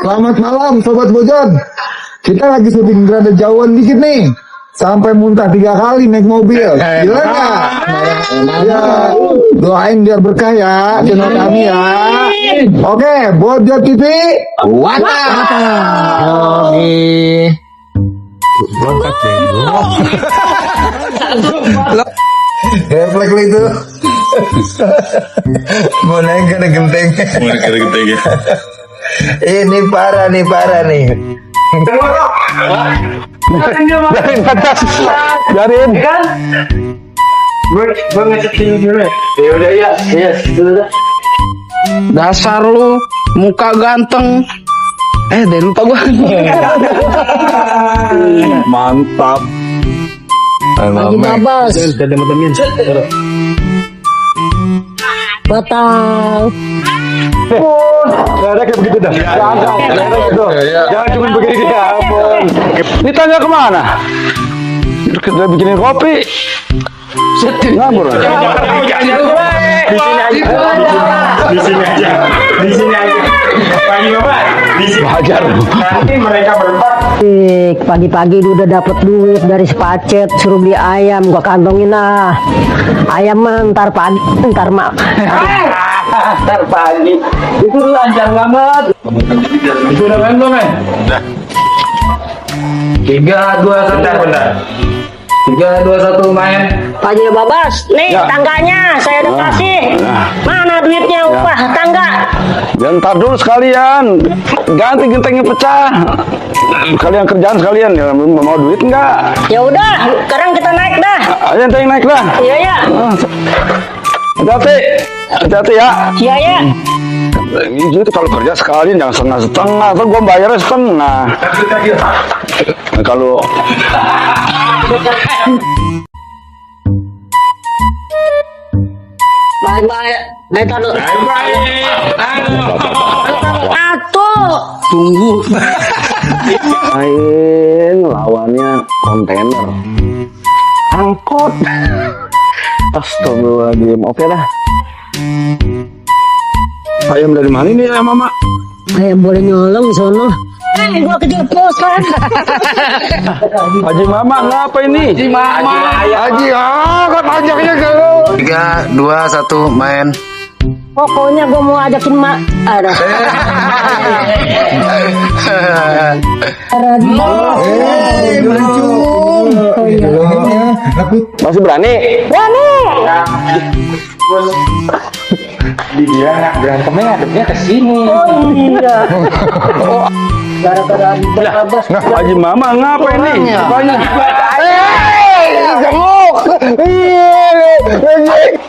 Selamat malam Sobat Bojon. Kita lagi syuting rada jauhan dikit nih. Sampai muntah 3 kali naik mobil. Gila nggak? Ya, doain biar berkah ya channel kami ya. Oke, Bojon TV. Mantap. Oke. Lompat Refleks itu. Mau naik ke genteng. Ini parah nih. Biarin patas. Biarin. Gue ngecekin dulu. Ya udah ya. Sudah. Dasar lu muka ganteng. Deh lupa gua. Mantap. Lagi babas. Batang. Ada kayak begitu dah. Jangan cuma begini ya ampun. Ini tanya kemana? Kita bikinin kopi. Ngabur. Di sini aja. Pagi Bapak. Di sini. Hajar. Nanti mereka berempat. Pagi-pagi udah dapet duit dari sepacet, suruh beli ayam, gua kantongin ayam mah ntar pagi, ntar pagi. Itu lancar banget. Itu udah main belum, men? Udah. 3, 2, 1. Bentar. 3, 2, 1 main. Pak Haji Babas, nih tangganya saya udah kasih. Mana duitnya upah tangga? Ya ntar dulu sekalian. Ganti gentengnya pecah. Kalian kerjaan sekalian ya, mau duit enggak? Ya udah, sekarang kita naik dah. Ayo genteng naik dah. Iya ya. Hati-hati ya. Iya ya. Itu kalau kerja sekalian jangan setengah-setengah, atau gua bayarnya setengah. Nah, kalau Baik, taruh. Atuh. tunggu. Main lawannya kontainer, angkot. Astagfirullahaladzim. Oke dah. Ayam dari mana ini ya Mama? Ayam boleh nyolong di sono. Gua kejar pos kan. Haji Mama ngapa ini? Haji Mama. Haji, kok pajaknya ke 3, 2, 1 main. Pokoknya gua mau ajakin mak. Ada. Masih berani? Berani. Dibilang berantemnya ngadepnya ke sini. Oh iya. Gara-gara Babas. Haji Mama ngapa ini? Banyak. Gemuk.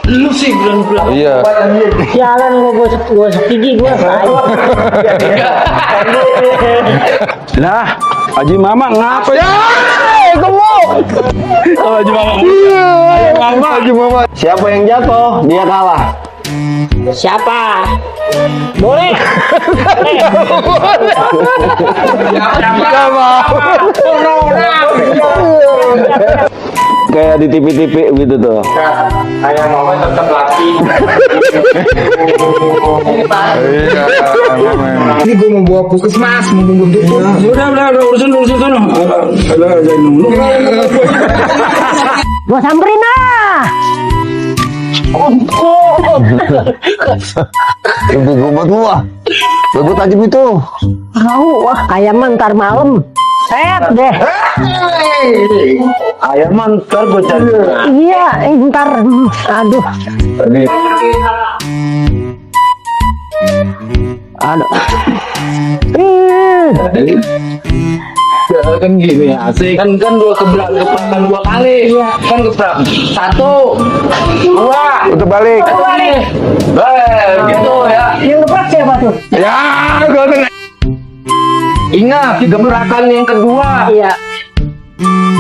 Lu sih bilang Iya. Jalan gua segigi gua. Nah, Haji Mama ngapa ya? Gemuk. Haji Mama. Haji Mama. Siapa yang jatuh? Dia kalah. Siapa? Boleh. Kayak di TV-TV gitu tuh. ayam mama tetap laki. Ini gue mau bawa puskesmas, mau tunggu tutup. Udah urusin sana. Gua samperin Itu buat gua. Buat tajam itu. Tahu, wah ayam ntar malam. Set deh. Ayam mantar gue cari. Iya, ntar. Aduh. Kan gini asik kan gua gebrakan 2 kali kan gebrak 1 2 Untuk balik. gitu ya. Yang ngebrak siapa tuh? Ya, gua tuh. Ingat gebrakan yang kedua, Iya.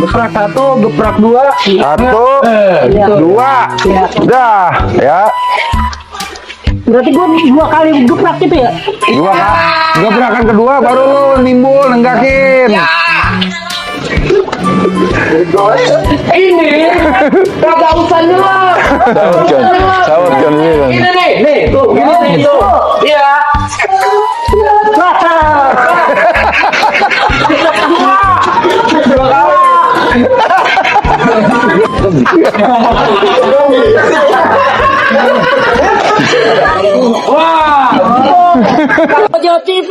gebrak 1 gebrak 2 Satu, Iya. 2, Iya. udah, ya. Berarti gua 2 kali gebrak gitu ya? Dua, gebrakan kedua baru lu nimbul nenggakin. ini kagak usah nyelak. Sawat kan ini kan. Ini nih tuh iya. Mata. Wah. Ojo TV.